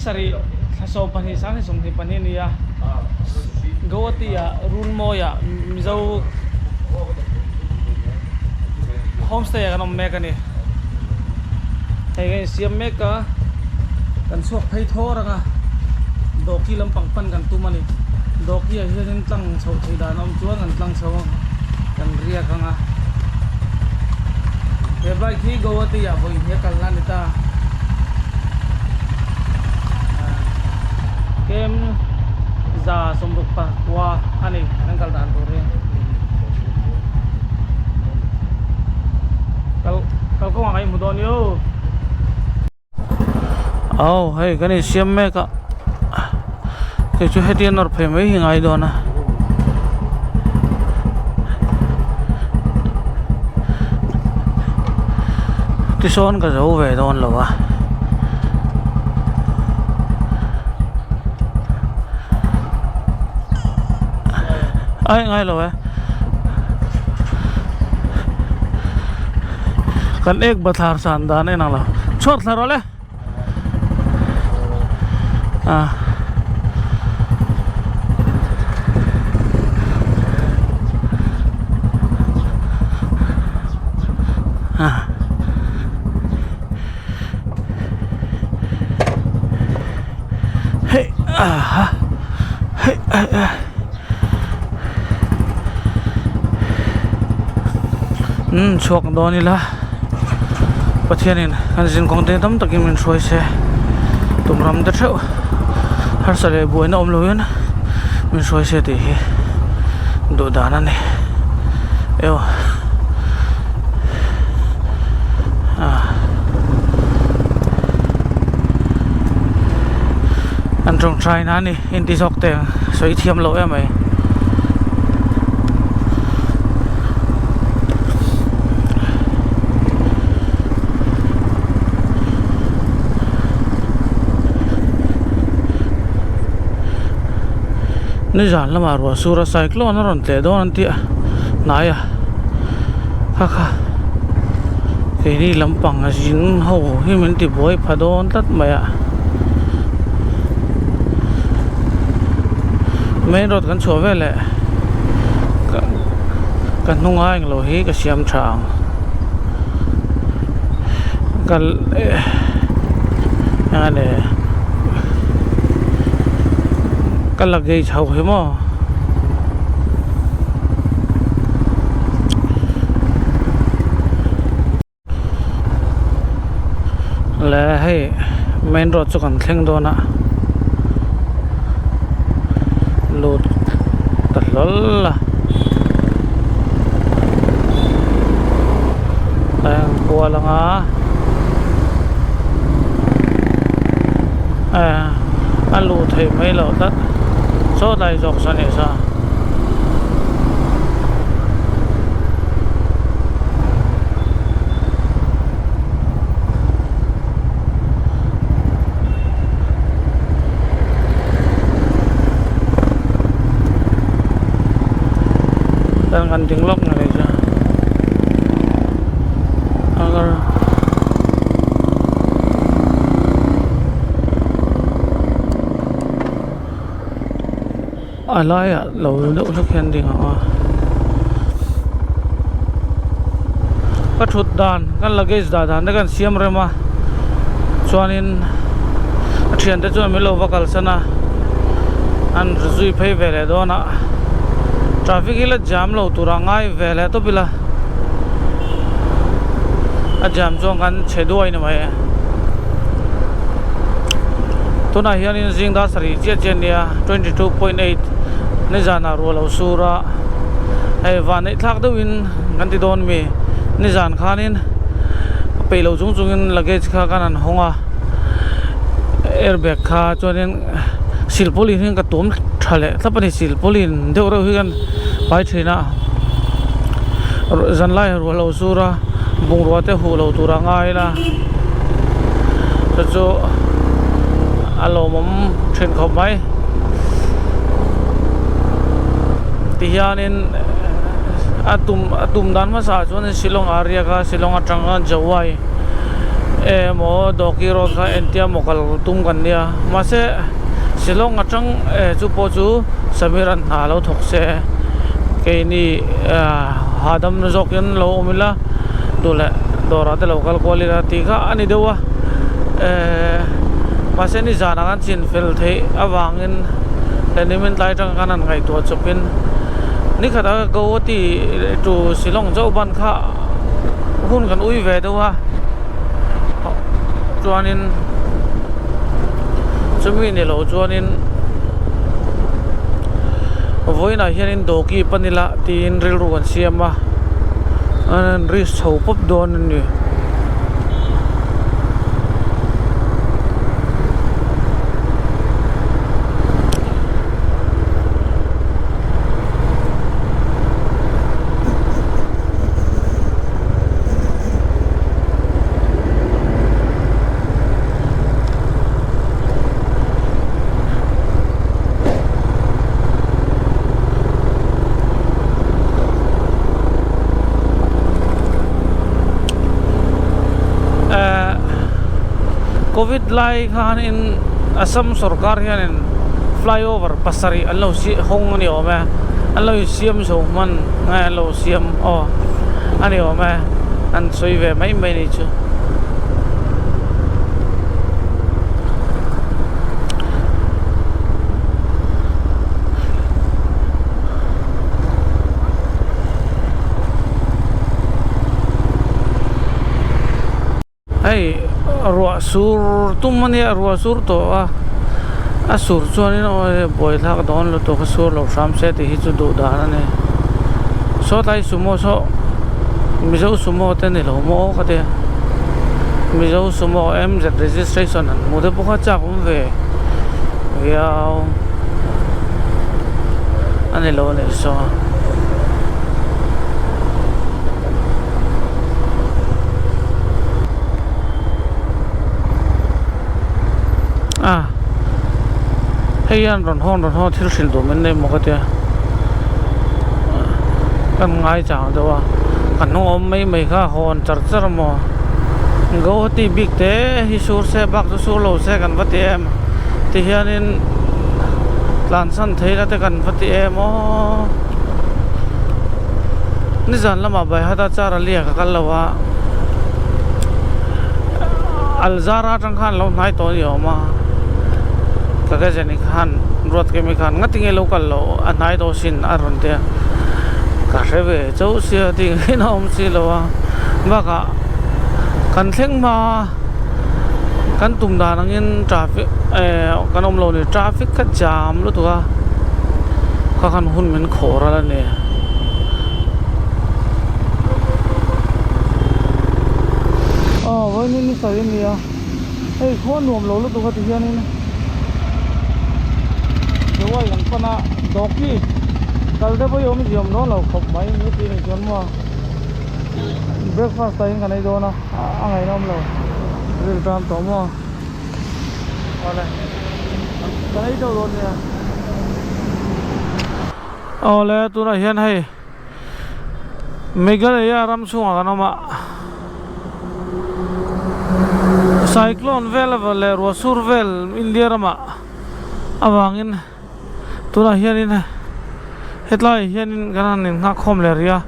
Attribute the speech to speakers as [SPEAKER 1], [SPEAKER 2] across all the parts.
[SPEAKER 1] sarih thla 12 sang 22 a ni a, Guwahati ah Runmawi ah Mizo homestay ah kan awm mek a ni. Hei kan insiam mek a, kan chhuak phei thawr ang a, Dawki lampang pan kan tum a ni. Dawki ah hianin tlang chhoh theih dan a awm chuan kan tlang chho ang, kan riak ang a. He bike hi Guwahati ah vawi hnih a kalna a ni ta. Kem 169 a ni kan kal dan tur hi. Kal kal kawngah kan inhmu dawn io. Aw hei kan insiam mek a kei chu heti a nawr phei mai hi ngai dawn a. Tisawn ka zo ve dawn lo a. Ai ngai lo e. Kan ek bathlar san dan a inang lo. Chhuat thla rawh le. Ah. Ah. Hei ah hei ah ah. Umm chhuak dawn ila Pathianin kan zinkawng te tam takin min hruai se tum ram te theuh harsa leh buaina awm loin min hruai se tih hi duh dan a ni eo ah an tawngtai na a ni. Inti zawk te sawi thiam loh em mai. Nizan lamah ruah sur a cyclone a rawn tleh dawn an tih a hnai a kha kha keini lampang a zin ho hi min ti buai pha dawn tlat mai a. Main road kan chhuah veleh ka hnunga englo hi ka siam tha ang ka eng ka luggage ho hi maw. Le hei main road chu kan thleng dawn a lut ta hlawl a a eng kual ang a a luh theih mai loh tlat saw tlai zawk saw ni saw. Tan kan ding lawk ngei chu a laiah lo deuh hlek hian ding ang a ka thut dan kan luggage dah dan te kan siam rem a chuanin a thiante chuan min lo va kalsan a an zui phei ve leh dawn a traffic hi la jam lo tur a ngai ve leh tawp ila a jam chuan kan chhe duai ni mai tunah hianin zing dar sarih chiah chiah a nia 22.8 nizanah ruah lo sur a hei van neih thlak deuhin kan ti dawn mi nizan khanin a peih loh chung chungin luggage kha kan han hawng a airbag kha chuanin silpauline hian ka tuam tha leh thlap a ni silpauline deuh reuh hi kan pai thin a zanlai ruah lo sur a bungrua te huh lo tur a ngai la chu chu a lawmawm thin khawp mai tihianin a tum a tum dan hmasa ah chuan Shillong ah a riak a Shillong atanga Jowai. Emaw Dawki road kha entia maw kal tum kan nia mahse Shillong atang eh chu pawh chu Samir an hna lo thawk se keini ah hahdam na zawkin lo awm ila duh leh dawrah te lo kal kual ila tih kha a ni deuh a eh mahse nizanah kan chin fel theih avangin he nimin tlai atang khan han ngaihtuah chawpin nikhatah Guwahati to Shillong chauh ban kha hun kan ui ve deuh a chuanin chumi ni loh chuanin vawiinah hianin dawki pan ila tiin rilru kan siam a an risk chho pawp dawn a ni. Eh covid lai khanin Assam sorkar hianin flyover pasarih an lo hawng a ni awm e an lo insiam zo hman nge an lo siam aw a ni awm e an sawi ve mai mai a ni chu. Hei ruah sur tum a nia ruah sur tawh a a sur chuanin aw hei buaithlak dawn lutuk a sur loh hram se tih hi chu duh dan a ni saw tlai sumo saw mizo sumo te ni lo maw ka tia mizo sumo m z registration an hmu te pawh kha chak awm ve viau a ni lo a nih saw. A hei hian rawn hawn rawn hawn thil hrilh duh min nei maw ka tia kan ngai chang deuh a ka hnung awm mai mai kha hawn char char maw Guwahati bik te hi sur se bak chu sur lo se kan va ti em ti hianin tlansan thei la te kan va ti em aw. Nizan lamah Baihata car a liak a kal lo a, Alzara atang khan lo hnai tawh a ni awm a, ka cousin khan Ruatkemi khan ngatinge lo kal loh a hnai tawh sin a rawn ti a, ka hre ve chauh sia tih ngeiin a awm si lo a, bakah kan thleng hma kan tum dan angin traffic eh kan awm lo ni traffic kha jam lutuk a, kha khan hun min khawh ral a ni. Aw vawiin ni sawi a ni a hei khua nuam lo lutuk a ti hianin Jawai kan pan a dawki kal te pawh hi awm ziam dawn lo khawp mai ni tih a nih chuan maw breakfast ah hian kan ei dawn a a ngaihnawm lo ril tan tawh maw awle kan ei deuh dawn nia. Awle tunah hian hei Meghalaya ram chhungah kan awm a cyclone vel ava leh ruah sur vel India ramah avangin tunah hianin hetlaiah hianin kan han innghak khawm leh rih a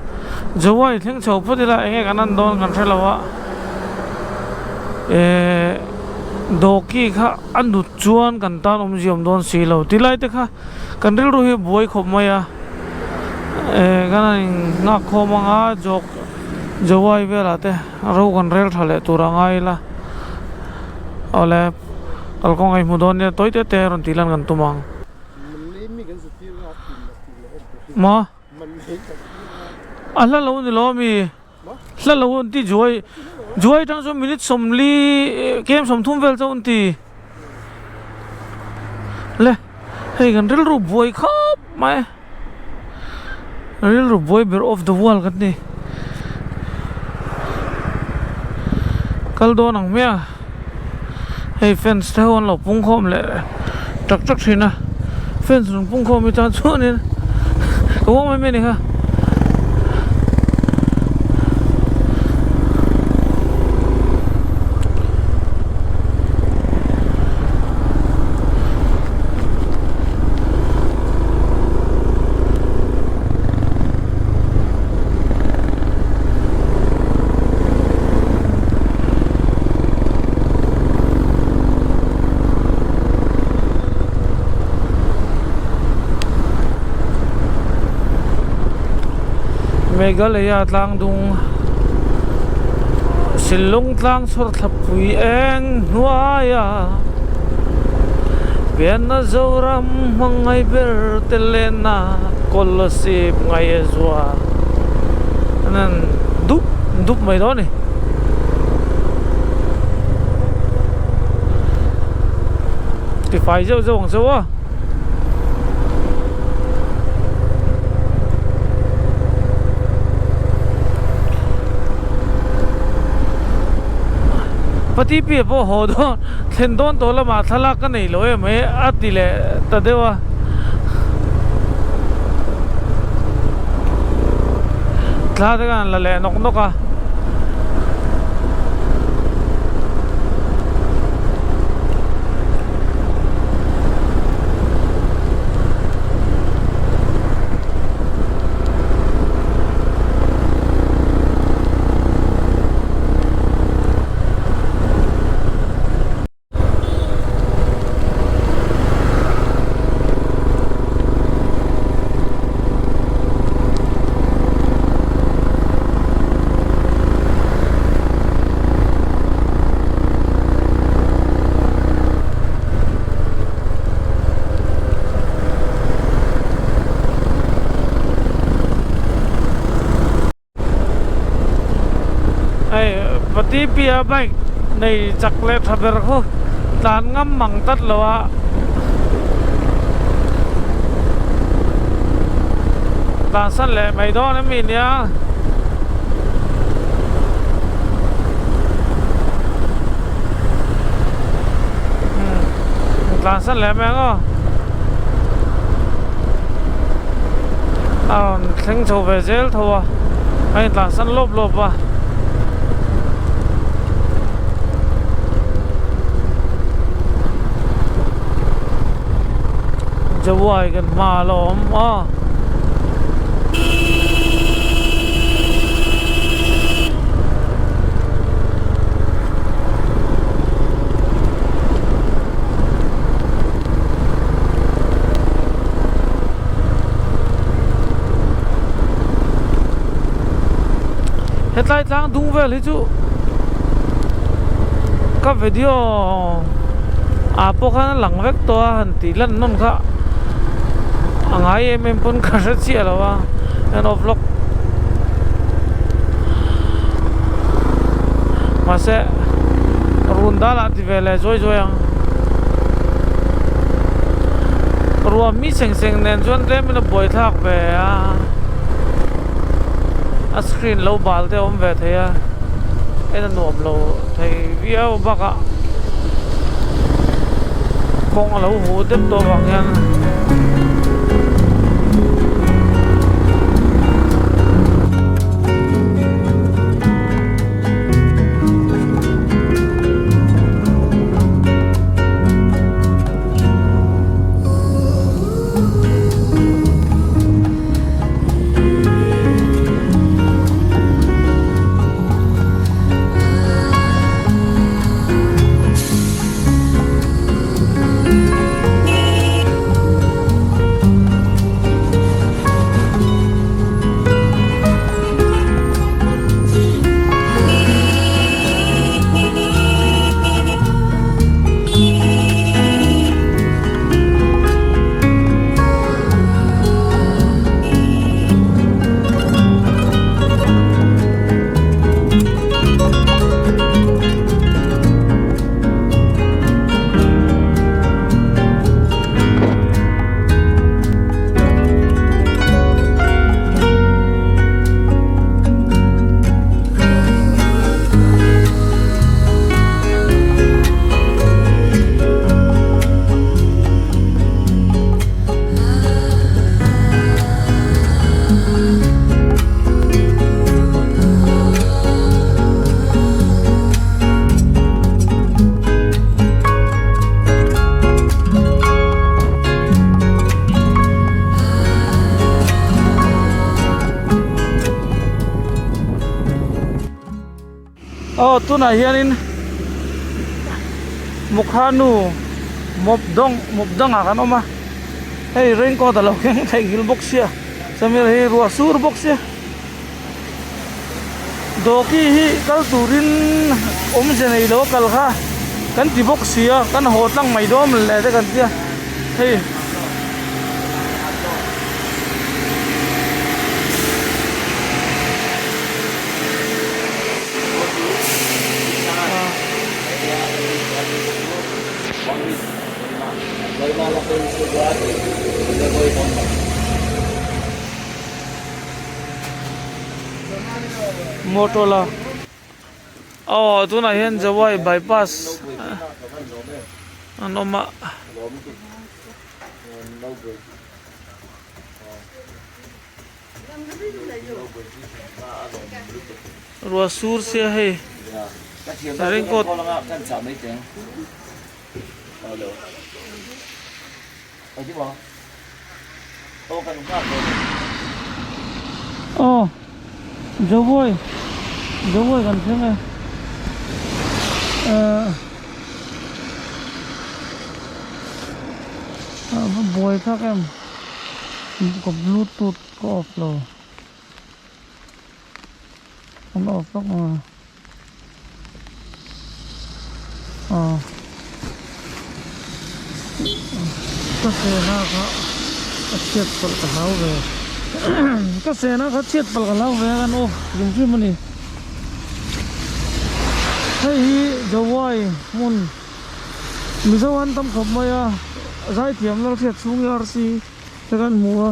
[SPEAKER 1] Jawai thleng chho phawt ila eng nge kan han dawn kan hre lo a ehh dawki kha a nut chuan kan tan awmzia awm dawn si lo tilai te kha. Kan rilru hi buai khawp mai a eh kan han in nghak khawm ang a jawk jawai velah te ro kan rel tha leh tur a ngai ila awle kalkawng a inhmu dawn nia tawi te te rawn tih lan kan tum ang maw a hla lo ni lo ami hla lo an ti juai juai atang chuan minute sawmli kem sawmthum vel chauh an ti. Le hei kan rilru buai khawp mai rilru buai ber of the world kan ni kal dawn ang hmiang hei fans te ho an lo pung khawm leh tak tak thin a fans rawn pung khawm hi tan chuanin ka uang mai mai a ni kha. Meghalaya tlang dung Shillong tlang chhawr thlapui eng hnuaia Pianna Zoram hmangaih ber te lenna Kolasib ngaih a zual an han dup dup mai dawn a ni. Tifai zeuh zeuh ang chauh a. Pati pi pawh haw dawn thlen dawn tawh lamah thlalak ka nei lo em mai a ti leh ta deuh a. Thla te khan la leh nawk nawk a. Hei Patipia bike nei chak leh tha ber khu tlan ngam mang tlat lo a. Tlan san leh mai dawn em mi nia. Tlan san leh mai ang aw. A rawn thleng chho ve zel tho a a intlan san lawp lawp a. Jawai kan hma a la awm a. Hetlai tlang dung vel hi chu ka video ah pawh khan a lang vek tawh a han tih lan nawn kha a ngai em em pawn ka hre chiah lo a en aw vlog mahse run dal ah ti ve leh zuai zuai ang ruah mi seng seng nen chuan tlem in a buai thlak ve a a screen lo bal te a awm ve thei a en a nuam lo thei viau bakah kawng a lo huh deuh tawh avang hian. Aw tunah hianin Mukhanu mawp dawng mawp dangah kan awm a hei raincoat a lo keng theihnghilh bawk sia Samir hi ruah sur bawk sia. Dawki hi kal turin awmze nei lo a kal kha kan ti bawk si a kan haw tlang mai dawn le te kan tia hei. Motor la aw tunah hian Jawai bypass an awm a. Ruah sur sia hei raincoat Aw Jawai Jawai kan thleng e ehh a va buai thlak em ka bluetooth ka off lo an off vak ang a. Aw ka sena kha a chhiat palh ka hlau ve ka sena kha chhiat palh ka hlau ve a kan off hrim hrim a ni hei hi Jawai hmun Mizo an tam khawp mai a zaithiam Lalhriat chhung RC te kan hmu a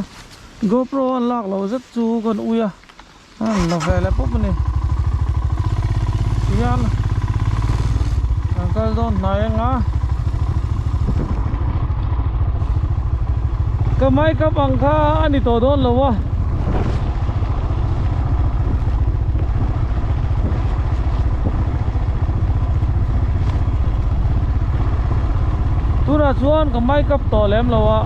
[SPEAKER 1] GoPro an lak loh zet chu kan ui a. A la ve leh pawp a ni tihian kan kal dawn hnai anga ka makeup ang kha a ni tawh dawn lo a. Tunah chuan ka makeup tawh lem lo a.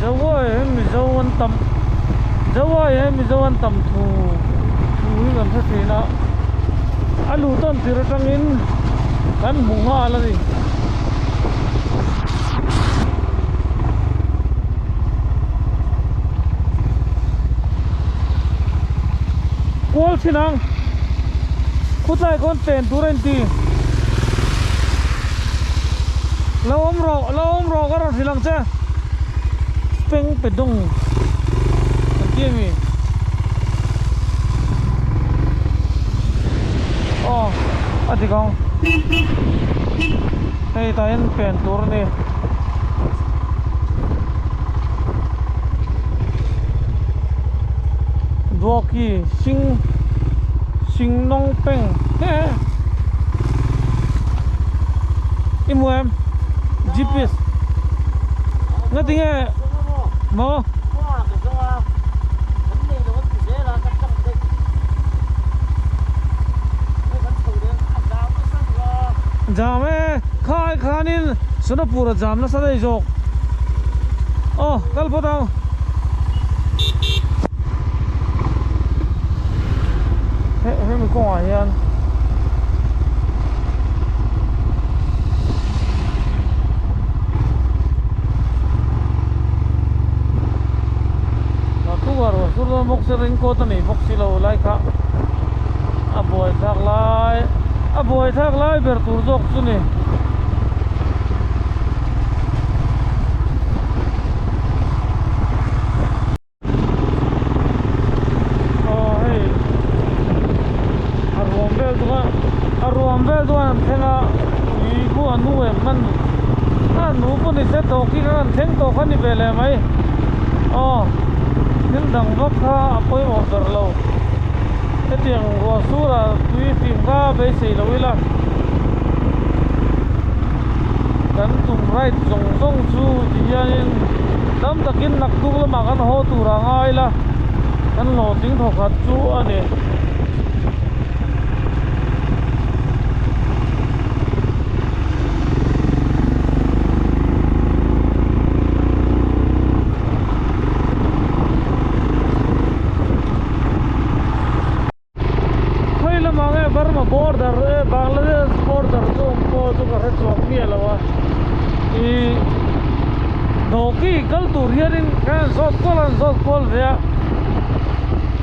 [SPEAKER 1] Jawai hi Mizo an tam Jawai hi Mizo an tam thu thu hi kan hre thin a a luh tawn tir atangin kan hmu nghal a ni. Kual thin ang khutlai khawn pen tur a inti lo awm rawh lo awm rawh ka rawn hrilh ang che peng pe dawng kan ti ami aw a dik ang hei tah hian pen tur a ni. Duaki sing sing nawng peng he i hmu em GPS nga tinge maw. Jam e khai khanin Sonapur a jam nasa daih zawk aw kal phawt ang. He hemi kawngah hian Naktukah ruah sur dawn bawk se raincoat a nei bawk si lo lai kha a buai thlak lai a buai thlak lai ber tur zawk chu ni. Aw hei a ruam vel chu a a ruam vel chuan an thleng a ui khu a nu em man a nu pawh ni se tawk hi khan an thleng tawh kha ni ve leh mai aw thil dang vak kha a pawimawh ber lo hetiang ruah sur ah tui fim kha beisei lo ila kan tum ride zawng zawng chu ti hianin tam takin naktuk lamah kan haw tur a ngai la kan hlawhtling thawkhat chu a ni. Khawi lamah nge Burma border e Bangladesh border chu awm pawh chu ka hre chuang miah lo a ih Dawki kal tur hianin ka han zawt kual a han zawt kual ve a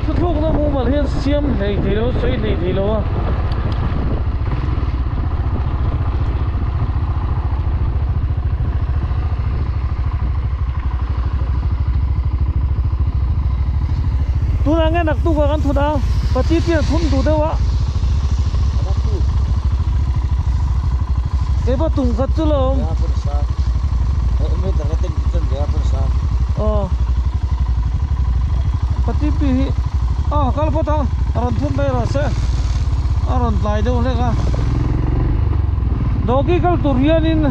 [SPEAKER 1] thuthlukna mumal hian siam hlei thei lo sawi hlei thei lo a. Tunah nge naktuk ah kan thut a, pati te an thun duh deuh a. Keipawh tum khat chu lo awm. Aw pati pi hi aw kal phawt ang a rawn thun mai rawh se a rawn tlai deuh hlek a. Dawki kal tur hianin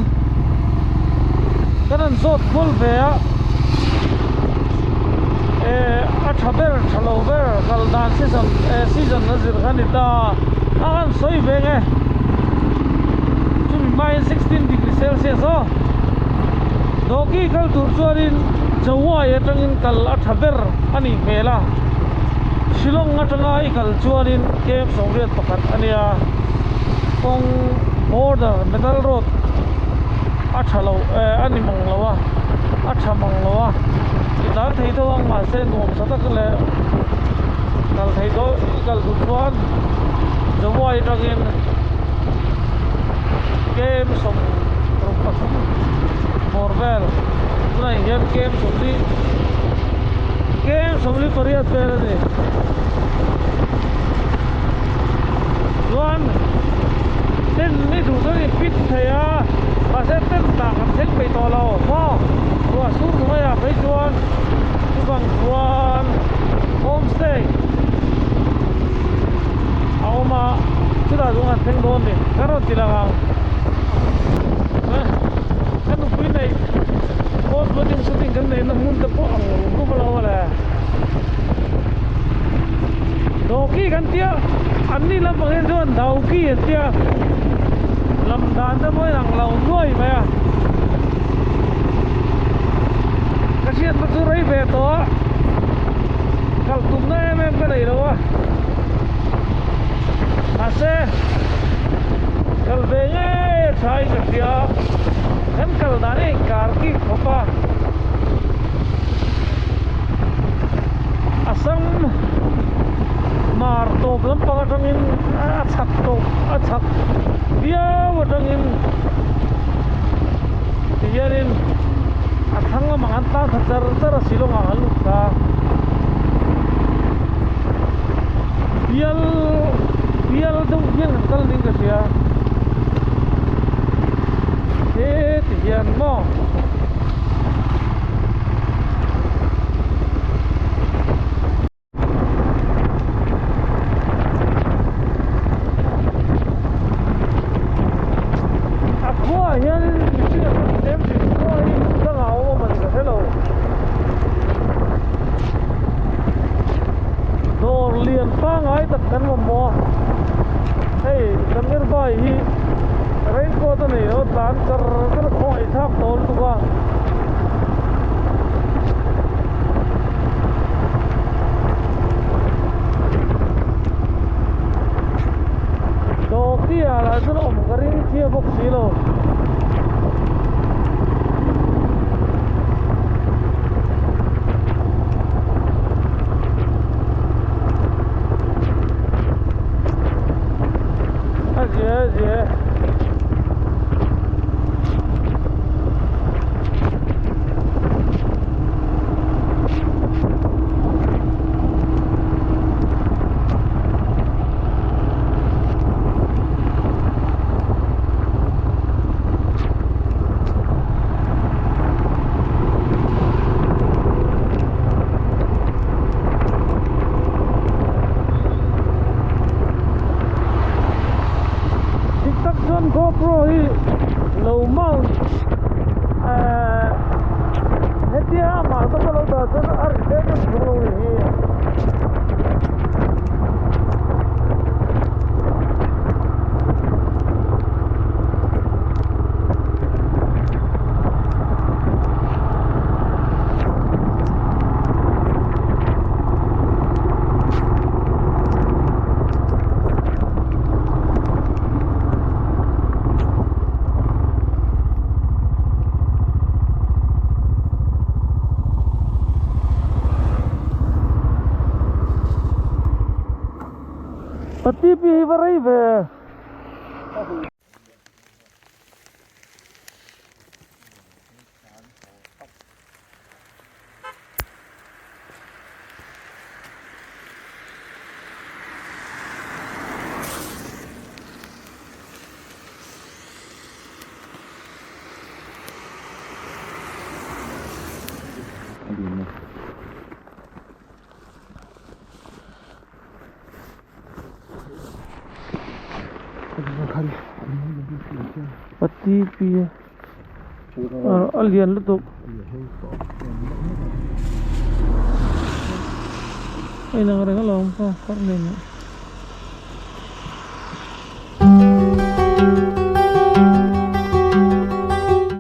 [SPEAKER 1] kan han zawt khawl ve a eh a tha ber tha lo ber kal dan season eh season a zir kha ni ta a han sawi ve nge chumi hmain 16 degree celsius aw dawki kal tur chuanin Jawai atangin kal a tha ber a nih hmel a Shillong atanga i kal chuanin camp 21 a nia kawng border metal road a tha lo eh a ni mang lo a a tha mang lo a i tlan thei deuh ang mahse nuam sa tak leh kal thei dawn i kal duh chuan Jawai atangin kem 63 bawr vel tunah hian kem 40 kem 48 vel a ni chuan tent ni duh chuan in pit thei a mahse tent lah kan thleng peih tawh lo maw ruah sur hnuaiah phei chuan chuvang chuan homestay a awm a chutah chuan kan thleng dawn ni kan rawn ti lang ang ka nupui neih post wedding shooting kan neihna hmun te pawh ang rum rum alo le. Dawki kan tia an ni lampang hian chuan Dawki an tia lam dan te pawh in ang lo nuai mai a ka hriat na chu rei ve tawh a kal tum na em em ka nei lo a mahse kal ve ngei a tha in ka hria kan kal dan hi a inkar kik khawp a. Assam mar tawp lampang atangin a chhak tawp a chhak viau atangin ti hianin a thlang lamah an tan thla char char a Shillong ah an lut ta bial bial deuh hian kan kal niin ka hria he ti hian maw. A khuaah hianin mihring a tam tlem tih khua hi dangah a awm a ni ka hre lo. Dawr lian pangngai tak kan mamawh a, hei Samir Bhai hi raincoat a nei lo tlan char char a khawngaih thlak tawh lutuk a. Dawki ah lah chuan awm ka ring chiah bawk si lo. A zia a zia. Dik tak chuan GoPro hi lo mount ehh hetia amah zawk a lo dah chuan a ri hle em em lo ni hi. Pati pi hi va rei ve. Pati pi a lian lutuk a inang reng alawm kha kawr nen.